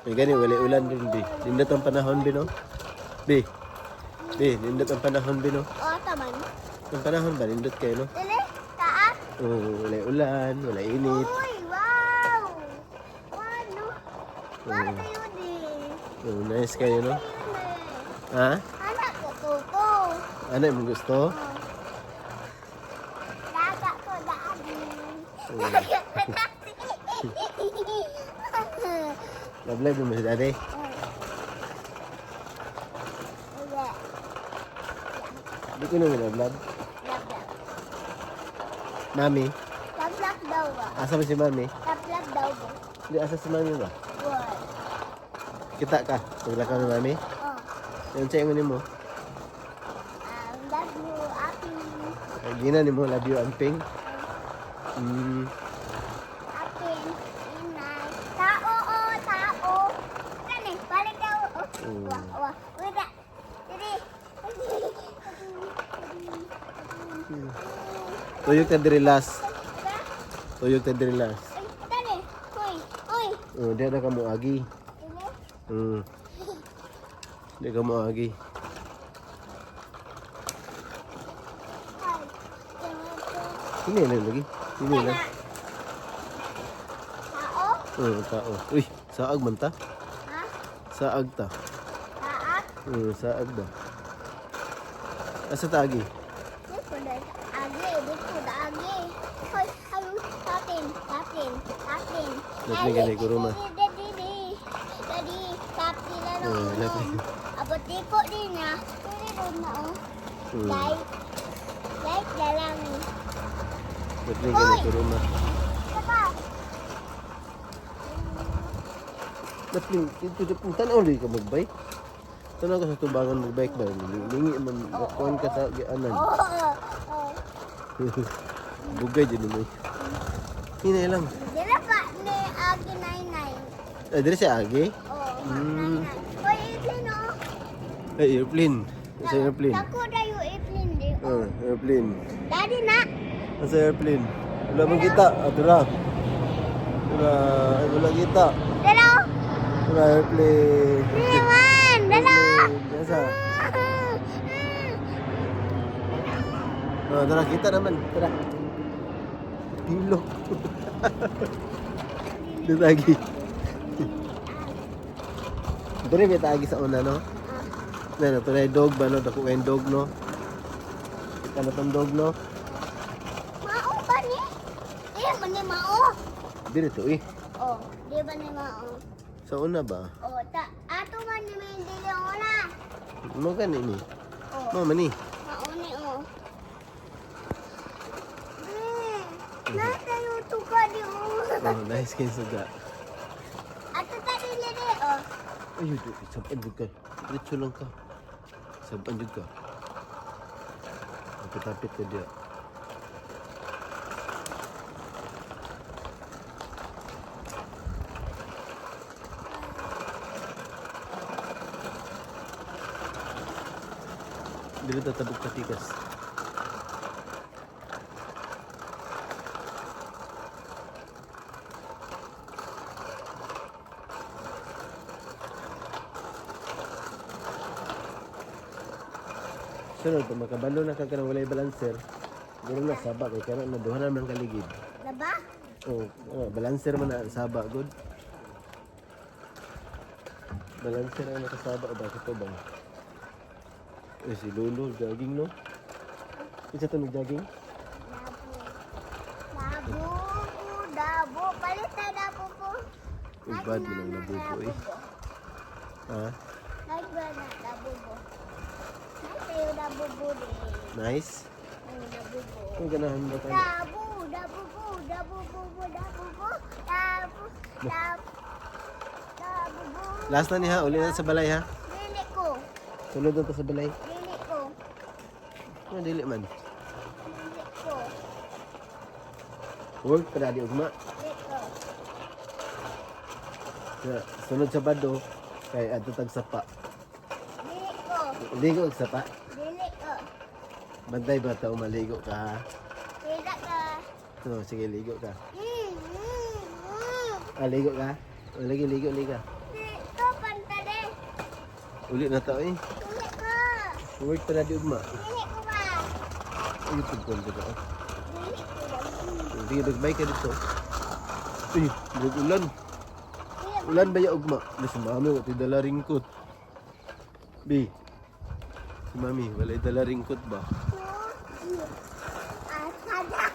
May gani, wala ulan rin, bi. Nindot ang panahon, bi, no? Bi. Bi, nindot ang panahon, bi, no? O, taman. Ang panahon ba, nindot kayo, no? Dili, taas. Oo, wala ulan, wala init. Uy, wow! Wow, no? Wow, tayo di. Oo, nice kayo, no? Tayo na. Ha? Anak ko, tuto. Ano yung gusto? Daga ko, daddy. Oo. Love life mo si daddy. Hindi ko naman love love. Mami, Tablak daw ba? asa ba si mami? Tablak daw ba? Hindi, asa si mami ba? What? Kita ka, paglakaw ni mami. Oh. Yan sa ingon nimo. Love you, Api. Ay, Gina nimo, love you, amping. Api, inay. Tao, oh, tao. Kani, balik daw. Oh, wah, wah. Wala. Dili. Tuyok ta diri last. Tuyok ta diri last. Ay, kani. Uy, uy. Oh, di na ka mo agi. Dili. Di ka mo agi. Ay. Ini lang lagi. Ini lang. Tao? Oh, tao. Uy, saag man ta? Ha? Saag ta. Taak? Saag ba? Asa ta agi? Di ko na agi, di ko na agi. Hoy, ayo, tatin, tatin, tatin. Lapit ka na, kuruma. Daddy, daddy, daddy, tatin na no. Oh, lapit. Abot di ko din na. Dili ron na oh. Light. Light na lang. Lapit ka na, kuruma. Saka, Lapit, dito dito tanaw lagi ka magbike. Tanaw ka sa tubangan magbike ba? Lingi man kuan ka sa gianan. oh, oh. Bugay din mo. Hinay lang. Dila pa ni Agi 99. Ah, dire si Agi. Oh, 99. Hoy, airplane oh. Ay, airplane. Sa airplane. Dako dayo airplane di. Oh, airplane. Daddy na. Nasa airplane. Wala man kita. Adura. Wala, ay, wala kita. Dala. Oh. Wala airplane. Dili man, dala. Airplane. Nasa? Oh, tara, kita naman. Tara. Pilok. Dito agi. Dito may taagi sa una, no? Na, na, tunay dog ba, no? Dako kayong dog, no? Kita na tong dog, no? Mao ba ni? Di ba ni mao? Dito to, eh. Oh, di ba ni mao? Sa una ba? Oh, ta ato man ni may dili una. Mo gani ni. Oh, Mo man ni. mao ni oh. Na tayo tuka di oh. Oh, nice kayo suga. Ato ta dili di oh. Ay, saban jud ka. Diretso lang ka. Saban jud ka. Tapit-tapit ka diya. Dili tatabog ka tikas. Sunod, pag makabalo na ka kanang walay balancer, ganun na saba kay kanang na duha naman kaligid. Diba? Oh, oh, balancer man na ang saba good. Balancer ang nakasaba ba ito ba? Eh si Lolo jogging no? Isa to nag-jogging? Labo. Labo, dabo. Palit na dabo po. Uy, bad mo lang labubo eh. Ha? Nice ba na labubo? Nice tayo labubo din. Nice. Ay, labubo. Kung ganahan ba tayo? Dabu, dabubo, dabubo, dabubo, dabu, dabu, dabubo. Last na ni ha, uli na sa balay ha. Dili ko, Sunod na to sa balay. dili ko, Ano dili man? dili ko, Work pa dali ugma. dili ko. Ya, sunod sa bado kay adto tag sapa. Dili ko, Ligo og sapa. dili ko. Bantay ba ta maligo ka ha? Dili ka. So, sige ligo ka. Mm. Ah, ligo ka? O, ligo, ligo, ligo. Dili Uli na ta eh. Dili ko. Work pa na di ugma. Dili ko ba? YouTube ko dito. Dili ko ba? Sige, nagbike ka dito. Uy, murag ulan. Dili ba? Ulan ba ya ugma? Na si mami, wala dala ringkot. B. Si mami, wala dala ringkot ba? Ah, sadam.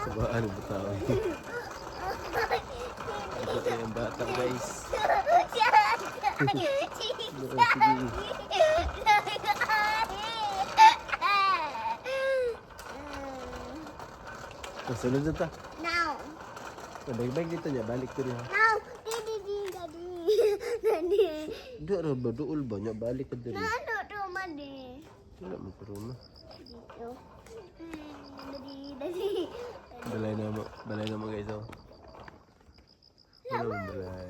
Sabaan ba tao? Ito ay ang bata, guys. Kasunod na ta. Now. Bike-bike dito niya, balik ko rin ha. Now. Di di di daddy. Daddy. Di ra ba duol ba niya balik ka diri. Ano to man di? Wala mo pero na. Dito. Daddy, daddy. Balay na mo guys oh. Wala mo balay.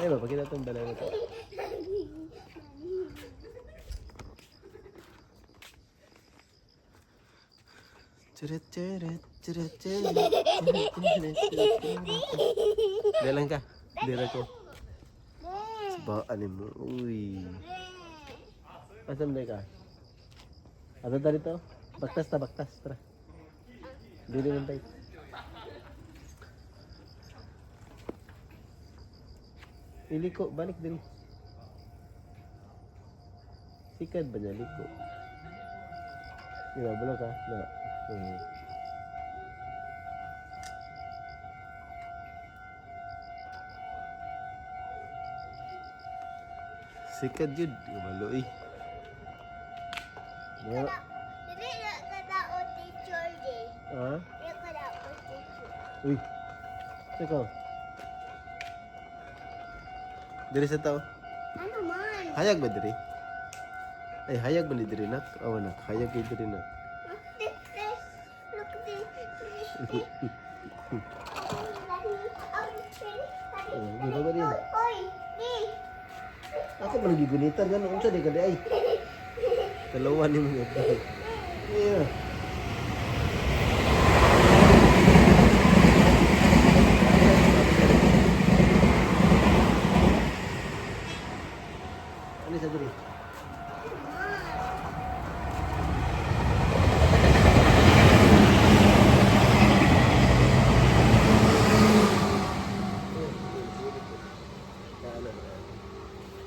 Ay ba pakita tong balay na to. Daddy. Cheret cheret cheret cheret. Cheret, cheret, cheret. Dalang ka. Dira ko. Sabaan mo. Uy. Asan ba ka? Asan ta dito? Baktas ta, baktas. Tara. Dili ng bike. Iliko, balik diri. Sikad ba niya liko? Ila, bulok ka? Na. Sikad yun. Kabalo eh. Na. Dili na ka na o teacher day. Ha? Dili ka na o teacher. Uy. Saka. Diri sa tao. Ano man? Hayag ba diri? Ay, hayag ba ni diri nak? Awa nak, hayag kay diri nak. This, this, look this, this, this. Oh, di ba ba din? Oy, di. Ako man gigunitan gan unsa di ka di ay. Dalawa ni mga diri. Yeah. Ano sa diri?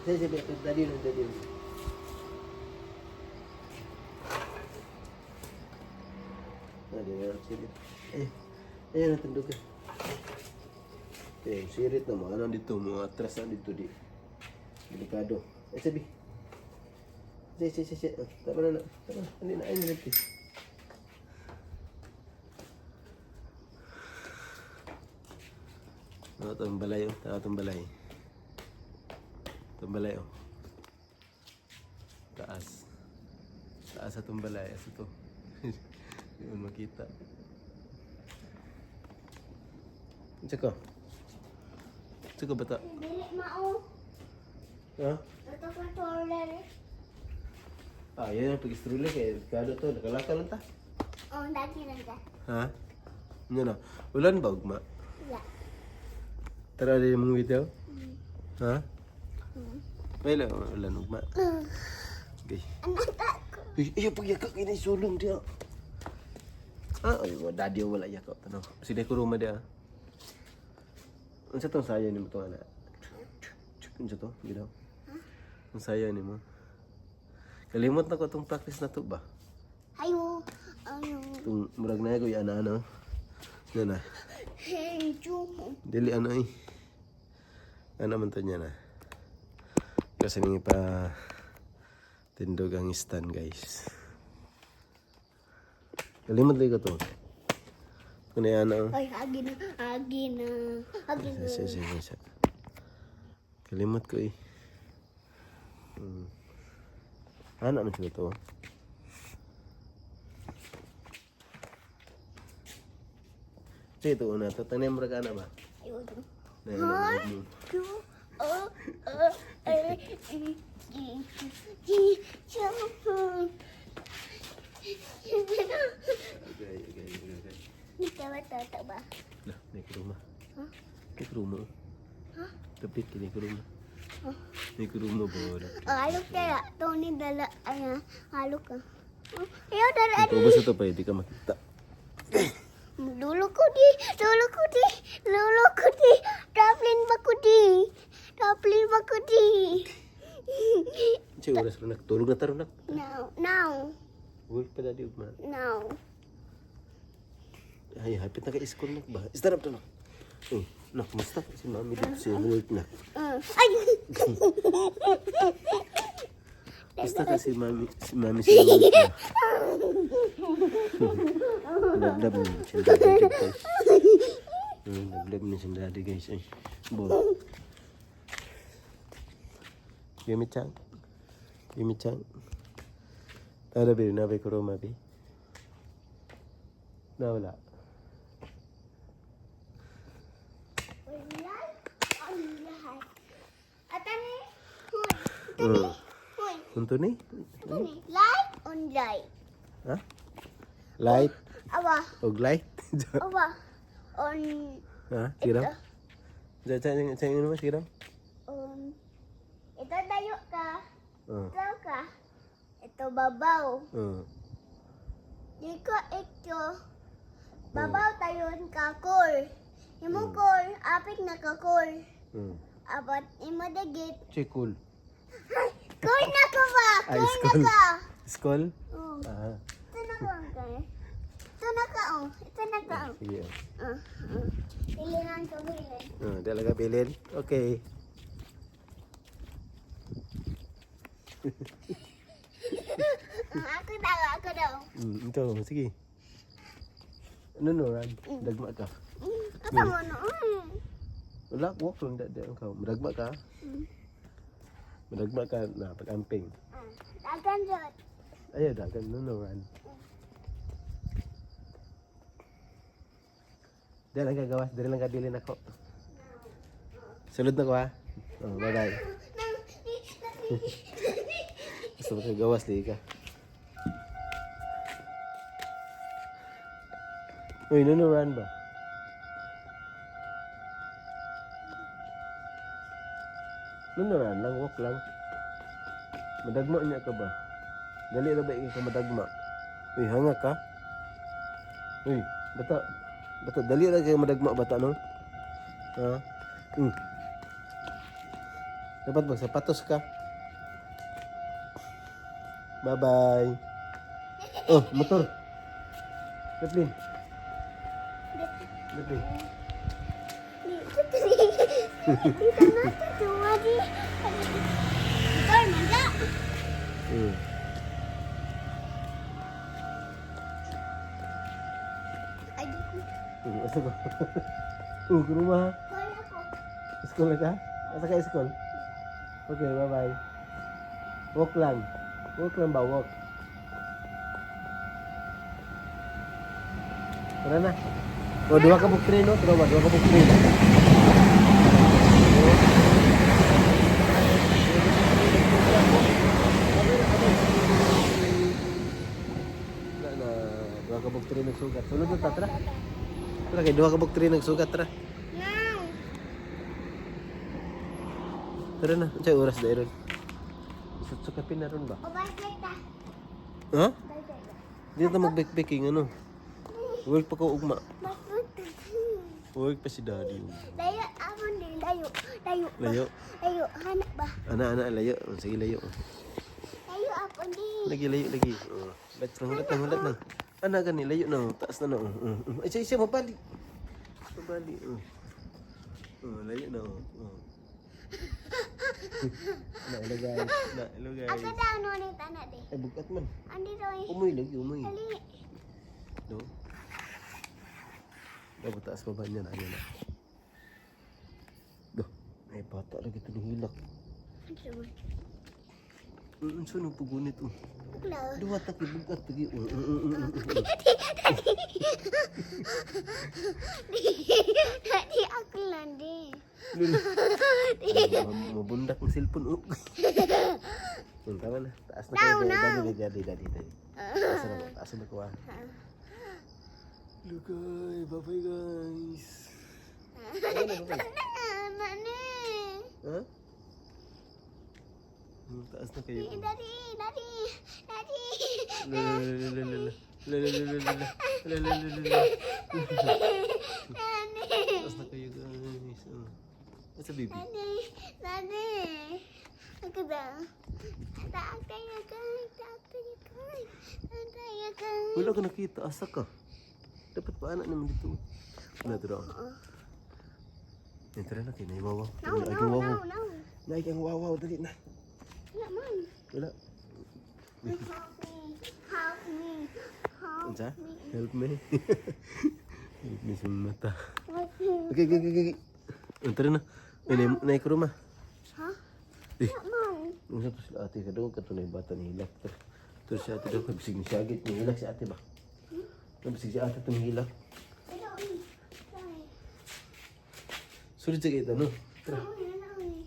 Sige, sige, dali lang, dali lang. Dali lang, sirit. Eh, ayan, natandog ka. Eh, sirit na mga ano dito, mga atras na dito di. Delikado. Eh, sabi. Sige, sige, sige. Oh, tama na na. Tama na. Hindi na, ayun, na. Ano itong balay, oh. Tama itong balay. Itong balay, oh. Taas. Taas atong balay. Asa to? Hindi mo makita. Unsa ka? Unsa ka bata? Dili mao. Ha? Ito ko toilet. Ah, yan ang pag-istrula kay delikado to. Nakalakal lang ta. Oh, lagi lang ka. Ha? Ano na? Ulan ba ugma? Yeah. Tara din mong video. Ha? Wala, ulan ugma. Okay. Anak ako. Uy, ay, pagyaka kay na sulong diya. Ah, ay, wa daddy wala yaka tanaw. Sige ko ruma diya. Unsa tong sayo nimo to ana? Unsa to? Ginaw. Ang sayo nimo. Kalimot na ko tong practice na to ba? Ayo. Ayo. Tung murag na ko ana ano. Na na. Henju. Dili ano eh. Ano man to niya na. Kasi ningi pa tindog ang stand guys. Kalimot lagi ko to. Ano yan ano? Ay, agi na. Agi na. Agi na. Sige, sige, sige. Kalimot ko eh. Ano man sila to? Sige, ito una to. Tanim murag ana ba? Ayo. Na, na, na, na. Q O O L E G G Q. Okay. Ikaw ba totoo ba? Lah, may kuruma. Huh? May kuruma. Dapit kini kuruma. Ni kuruma ba wala. Oh, alok dala. Tony dala. Ay, alok ka. Oh, ayaw dala. Ito ubos ito pa, hindi ka makita. Dulo ko di. Dulo ko di. Dulo ko di. Traveling ba ko di? Traveling ba ko di? Siya oras ro nak tulog na taro nak. Now, now, Work pa daddy ugma. Now. Ay, hapit na ka school nak ba? Stand up to nak. Eh, nak, musta si mami dito sa work nak. Ay! Musta ka si mami sa work nak. Lablab ni si daddy guys. Lablab ni si daddy guys. Ay, bo. Yumi-chan. Yumi-chan. Tara, bi, nabi ko roma, bi. Nawala. Wala. Wala. Atani. Huy. Atani. Huy. Unto ni? Atani. Light on light. Ha? Light Awa. og light? Awa. On. Ha? Sige daw. Sa sa sa ano mo sige daw? Ito tayo ka. Oh. Ito ka. Ito babaw. Oh. Di ko ito. Babaw tayo ka kol. Imo kol, apit na ka kol. Abat imo dagit. Che cool. Kol na ka ba? Ay, Kol na school. ka. School? Oh. Ah. Ito na ka ang kay. Ito na ka oh. Ito na ka oh. Sige. Ah, ah. Ilingan ko bilin. Oh, dalaga bilin. Okay. Ah, ako daw, ako daw. Ito, sige. Ano no, Ran? Dagma ka. Ito mo no. Wala, walk lang da da ka. Madagma ka. Madagma ka na pag-amping. Ah, dagan jud. Ay, dagan no no, Ran. Dali lang kagawas, dali lang kabilin ako. Sulod na ko ha. Oh, bye-bye. Gusto mo kagawas, ligi ka. Uy, no no, Ran ba? No no, Ran lang, walk lang. Madagma niya ka ba? Dali ra ba ka madagma? Uy, hanga ka? Uy, bata. Bata, dali ra kayo madagma bata no? Ha? Dapat magsapatos ka. Bye-bye. Oh, motor. Kathleen. Kathleen. Dito na tuwa di. Motor man ka. Ay, di ko. Asa ko? Oh, ke rumah. Kol ako. School na ka? Asa ka school? Okay, bye-bye. Walk lang. Walk lang ba? Walk. Tara na. O, duha ka book train, no? Tara ba? Duha ka book train. Wala na. Duha ka book train nagsugat. Sulod na ta, tara. Tara kay duha ka book train nagsugat, tara. Now. Tara na. Unsay oras na ron? Isot kapin na ron ba? O bye ta. Ha? Bye ta. Di na mag-backpacking ano? Work pa ko ugma. Mapunta. Work pa si daddy. Layo ako din, layo. Layo. Ba? Layo. Layo, hanap ba? Ana ana layo. Oh, sige layo. Layo ako din. Lagi layo lagi. Oh, hulat lang hulat lang hulat lang. Ana gani layo na. Oh. Taas na na. Oh. Oh, oh. Ay siya siya mabali. Mabali. Oh. Oh, layo na. Oh. Oh. Na, hello guys. Na, hello guys. Ako daw no ni tana di. Ay bugat man. Andi daw eh. Umoy lagi, umoy. Dali. No? Dapat taas pa ba niya na? Ano na? Do. Ay, bata lagi ito hilak. Andi daw. Unsa nung pugunit oh. Bukla. Duwa ta kay bugat tagi. Oh, oh, oh, oh, oh. Dadi ako lang di. Lul. Ay, mabundak ang cellphone oh. Tama na. Taas na kayo. Now, now. Daddy, daddy, daddy, daddy. Taas na ko. Taas na ko ah. Hello guys. Bye-bye guys. Nani. Ha? Taas na kayo. Daddy, daddy, daddy. Lalalala. Lalalala. Lalalala. Daddy. Taas na kayo, guys. Oh. Asa baby? Daddy, daddy. Ako daw. Taas kayo, guys. Taas kayo, guys. Taas kayo, guys. Wala ka nakita. Asa ka? Dapat pa anak naman dito. Na, dira. Tara na, kay wawaw. No, Ay, no, kang no, wawaw. no. Nay, kang wawaw. Dali na. Wala man. Wala. Help me. Help me. Help Unsa? me. Help me. Help me sa mata. Help me. Okay. Oh, tara na. Ay, nay, nay kuruma. Ha? Eh. Wala man. Unsa pa sila ate ka daw katunay bata ni hilak. Tara. Tara si ate daw kabisig ni sagit ni hilak si ate ba. Kabisig si ate tong hilak. Wala, uy. Sorry. Sulod sa kita no. Tara. Wala, wala, uy.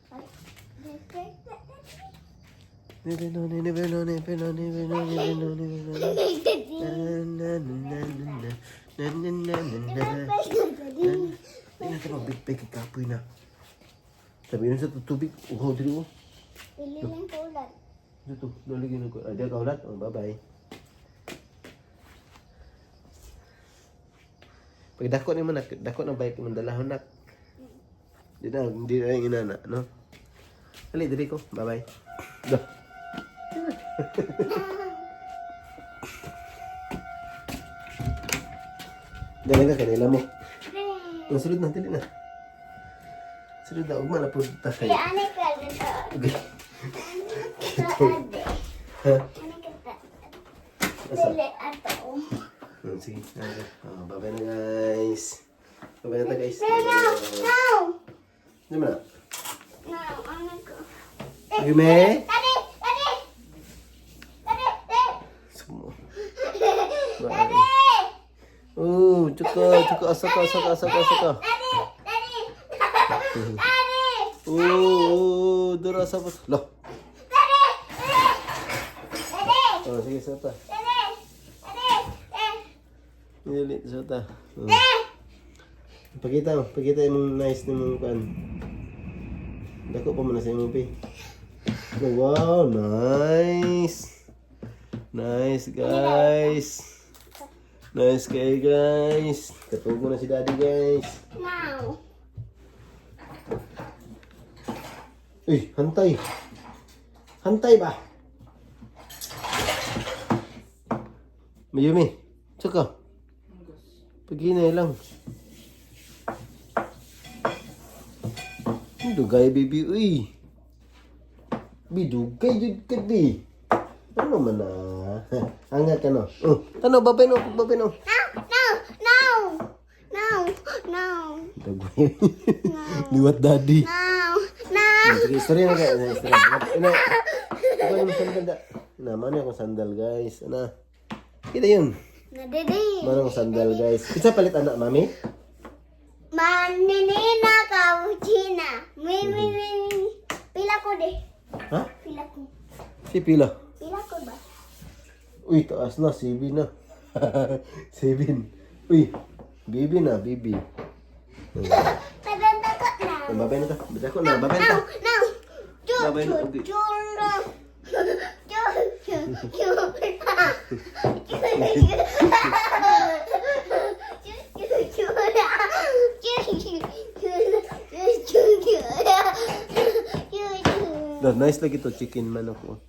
Ay, Never know, never know, never know, never know, never know, never know. Na na na na na na na na na na. Hindi natin magbigpig kay kapoy na. Sabi yun sa tubig, uhaw diri oh. Pili lang kulat. Dito, naligin ko. Ah, di ka ulat. Oh, bye-bye. Pag dako ni mo nak, dako na bike mo dalahon nak. Di na yung inana, no? Dali, dali ko. Bye-bye. Do. Dali ka kanila mo. Ang sulod na, dali na. Sulod na, ugma na po ta Si kayo. ani ka dito. Okay. Sa ade. Ha? Ani ka ta. Asa? Dili ato. Sige. Okay. Oh, bye-bye na guys. Bye-bye na ta guys. No, no, no. Di mo na. No, ano ko. Yume? Daddy, daddy. Daddy, daddy. Sumo. Daddy. Oh, tsaka, tsaka, asa ka, asa ka, asa ka, asa ka. Daddy, daddy. Daddy. Oh, dura sa pas. Lo. Daddy. Daddy. Oh, sige, sota. Daddy. Daddy. Dili, sota. Oh. Pakita mo, pakita yung nice na mong kan. Dako pa mo na sa imong pi. Oh, wow, nice. Nice, guys. Nice kayo, guys. Katugo na si daddy, guys. Now. Uy, hantay. Hantay ba? Mayumi, tsaka. Paghinay lang. Dugay, baby. Uy. Bidugay, jud ka di. Ano man na? Hanga ka no. Oh, tanaw, babay no, babay no. No, no, no. No, no. Dugay. Liwat daddy. No, no. Sige, istorya na kayo. Istorya. Ina, ikaw yung sandal da. Ina, mano akong sandal, guys. Ana. Kita yun. Nadidi. Mano akong sandal, guys. Isa palit anak, mami. Maninina cappuccina. Mi mi mi. Pila ko de. Ha? Pila ko. Si pila. Pila ko ba? Uy, taas na. CB na. Seven. Uy, BB na, BB. Taganda ko na. Oh, babay na ta. Babay ko na, babay na No, ta. no. Chu Babay chu na, okay. chulo. Chu chu chu. Chu chu chu. Chu chu chu chu. Chu chu. Da, nice lagi to chicken man ako.